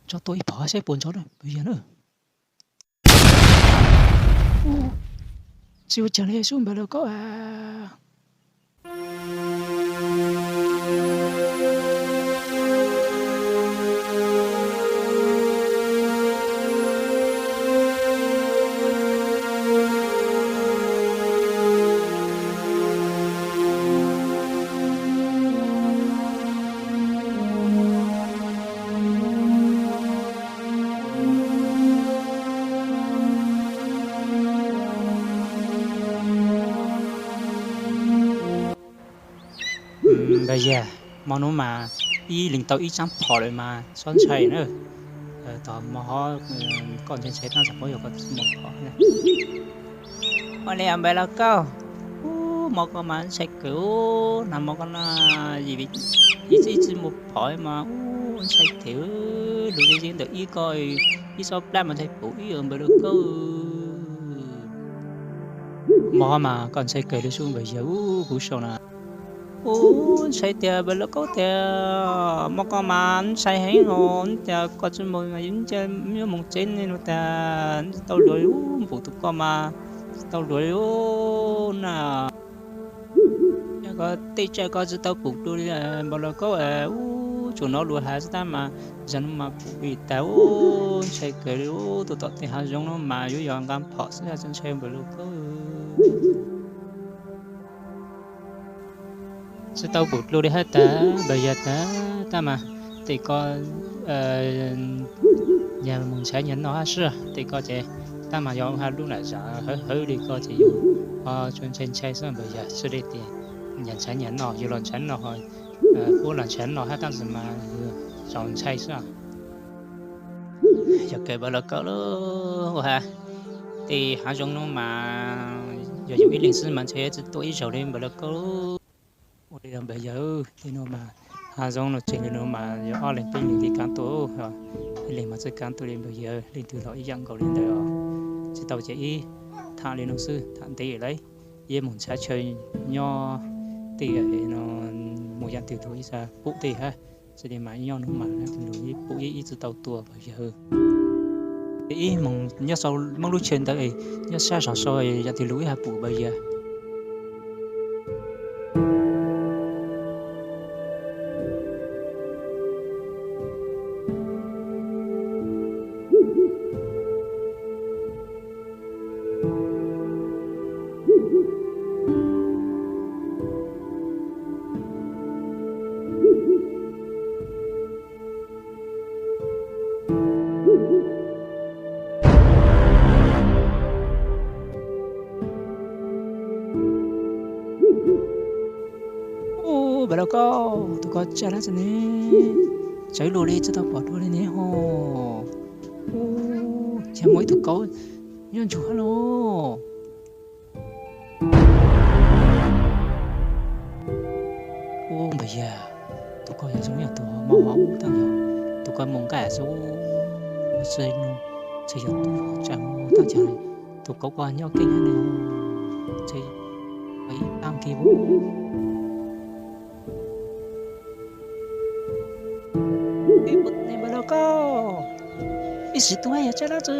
Tso tuaj ib phom saib puas ntsog na npawg yawg na. Tsis ua cas li sub npawg Lauj Kaub a. Npawg yawg, hmo hnub mas ib leeg tau ib tsab phom lawm mas txhob ntshai na. Tos hmo ho koj ntshai ntshai tag txog pab yog koj tsis muaj phom. Ua li npawg Lauj Kaub, ub, hmo ko mas ntshai kawg, nag hmo ko no ib txwm tsis muaj phom mas ub ntshai kawg, lus zeb zeb ntawm ib ko ib txhob plab mas ntshai puv ib npawg Lauj Kaub. Hmo ho mas koj ntshai kawg li sub npawg yawg, ub, kuv sau na. Ub, ntshai tiag npawg Lauj Kaub tiag, hmo ko mas ntshai heev os, cas koj tsis mus mas yuav mus tsev ne no tas, tsis tau luag li, npum tus ko mas tsis tau luag li na. Koj tej tsaij ko tsis tau pum dua li npawg Lauj Kaub, ub, tsuas hnov luag hais xwb tab mas zag no mas pum li tas, ub, ntshai kawg li, ub, tuaj tom tej hav zoov no mas yuav yog nqa phom xwb, tsis ntshai npawg Lauj Kaub. Tsis tau pum dua li hais tas npawg yawg tas, tab mas tej ko yog mus ntshai nyias noj hab sib tej ko ces tab mas yog hab lub nam zam hawv hawv li ko ces yus ho tsuas ntshai ntshai xwb npawg yawg, xws li tias nyias ntshai nyias noj, yus los ntshai noj, puab los ntshai noj hab tab sis mas yus tsuas ntshai xwb. Yog kawg npawg Lauj Kaub lauj, ua ha, tej hav zoov no mas yog yus ib leeg xwb mas ntshai tsis tuaj ib zaug li npawg Lauj Kaub. Ua li npawg yawg, tej no mas hav zoov no tseg li no mas yog ob leeg peb leeg li kaav tuaj, ib leeg mas tsis kaav tuaj li npawg yawg, leej twg los ib yam nkaus li ntawd os. Tsis tau ces ib tham li no xwb, tham ntev lawm, ib mus ntshav chaw nyob tej no mus yam twg lug ib sab pum tej hab, xws li mas nyob no mas lug ib pum ib tsis tau tua npawg yawg. Ib mus nyob sau muab lub chaw ntawd, nyob sab saum sau yam twg lug ib hab pum npawg yawg. Ub, npawg Lauj Kaub, tus ko tsaj dab tsi ne? Tsawv luaj li tsis tau pom dua li ne ho. Ub, cas muaj ib tug kauv nyob ntsug hab lauj. Ub, npawg yawg, tus ko yog zoo yog tus mob hov ub tag yog tus ko mus nqaij xwb, tsis yog tus tsaj mob tag yog tus kauv ko nyob keeb nyob ne, ntshe ib pab kiag. Npawg Lauj Kaub, ib sim tuaj yog tsaj dab tsi?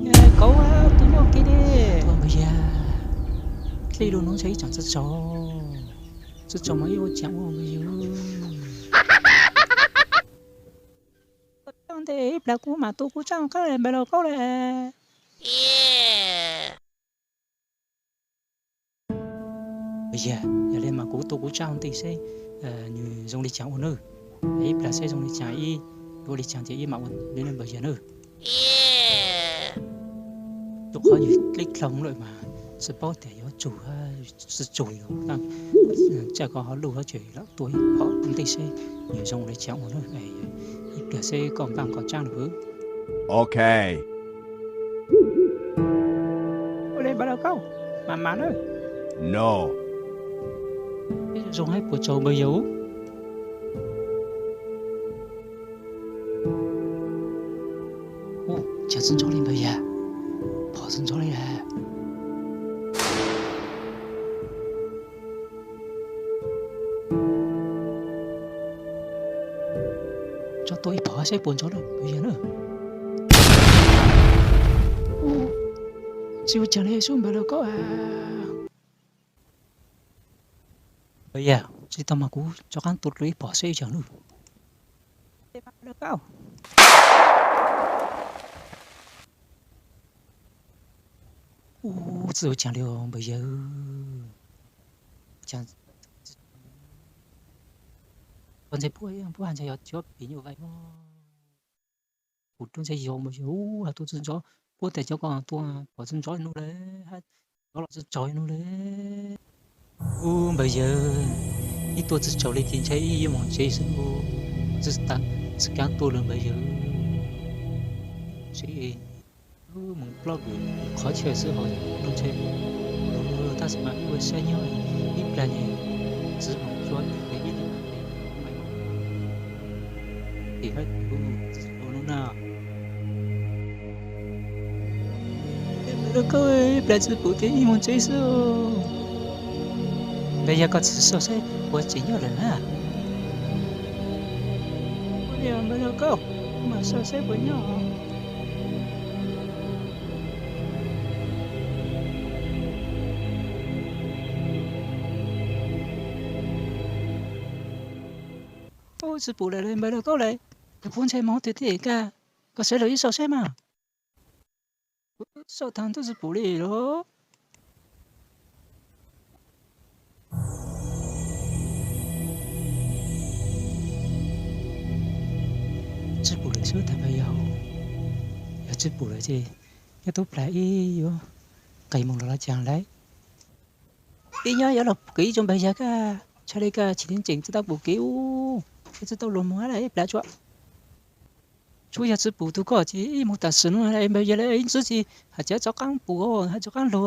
Yog kauv tus nyob keeb li. Npawg yawg, dlej lug nuav ntshe ib tsoom txawj tsaug, txawj tsaug mas ib ua caag ua npawg yawg. Ua tsaug ntej ib plag kuv mam tu kuv tsaug qab npawg Lauj Kaub le. Npawg yawg, yog li mas kuv tu kuv tsaug ntej seb nws zoo li caag ua nawb. Ib plag seb zoo li caag, ib ua li caag ces ib mam ua li npawg yawg nawb. Rua qhov yus dlej dloog lawm mas tsis paub tias yuav tsug tsis tsug li os. Tsaj ko ho luj hab ces lam tua ib phom ntej seb nws zoo li caag ua nawb. Ib pliag seb koj npaaj koj tsaab lug. Ok. Ua li npawg Lauj Kaub, mam mam nawb. No. Zoo hab puas tsaug npawg yawg? Ub, caag tsi ntsoov li npawg yawg, phom tsi ntsoov li. Ib phom saib puas ntsoov na npawg yawg na. Tsis ua caag li sub npawg Lauj Kaub a. Npawg yawg, tsis tau mas kuv rov qaab tua dlua ib phom saib ib zaug nawb. Ub, tsi ua caag li npawg yawg. Ua ntxhais puab, puab has ntxhais yog cuab pim nyuj vais mog. Kuv rua ntxhais yog npawg yawg, ub, has tua tsi ntsoov, puab tas cov ko tua pom tsi ntsoov nub le, hab cov los tsi tsaug nub le. Ub, npawg yawg, ib tua tsi tsaug li ces ntshai ib yuav moog tsev xwb, tsi kaam tua lawm npawg yawg. Tsev moog plaub lub qhov chaw xwb hos nub ntshai, tab sis mas wb ua saib nyob ib plag ne, tsi moog tsua ib tes hab kuv tsi tsaug nub na. Npawg Lauj Kaub, ib plag tsi pum ces ib moog tsev xwb. Npawg yawg, koj tsi sau saib puas tseem nyob lawm na. Ua li npawg Lauj Kaub, kuv mam sau saib puas nyob. Ub, tsi pum lawm npawg Lauj Kaub lawm. Tus puab ntshai moog twg thiab kag, koj sawv los wb sau saib mas. Kuv sau taag ntuj tsi pum li los. Tsi pum lawm xwb tas npawg yawg. Yog tsi pum lawm ces nyob tub plag ib yuav nqis moog los los caag lawm. Ib nyob yuav los pum kev ib tsoom npawg yawg kag, tshaj li kag chim tseem tsi tau pum kev ub, tsi tau luag moog hab ib plag tsua. Tsuav yog tsi pum tug koj ces ib moog tam sim nuav npawg yawg le ib ntsis tsi has cav tsov qaab pum, has tsov qaab lug.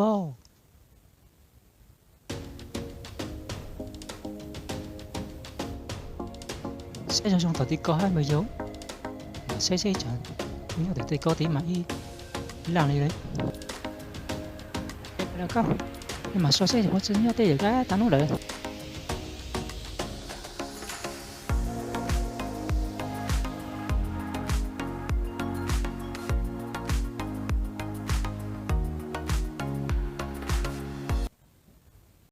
Saib zoo zoo tom tej ko hab npawg yawg. Saib saib tseem nyob tom tej ko tes mas ib laaj li lawm. Koj, nej mam sau saib puas tsi nyob tej yawm kab taag nub lawm.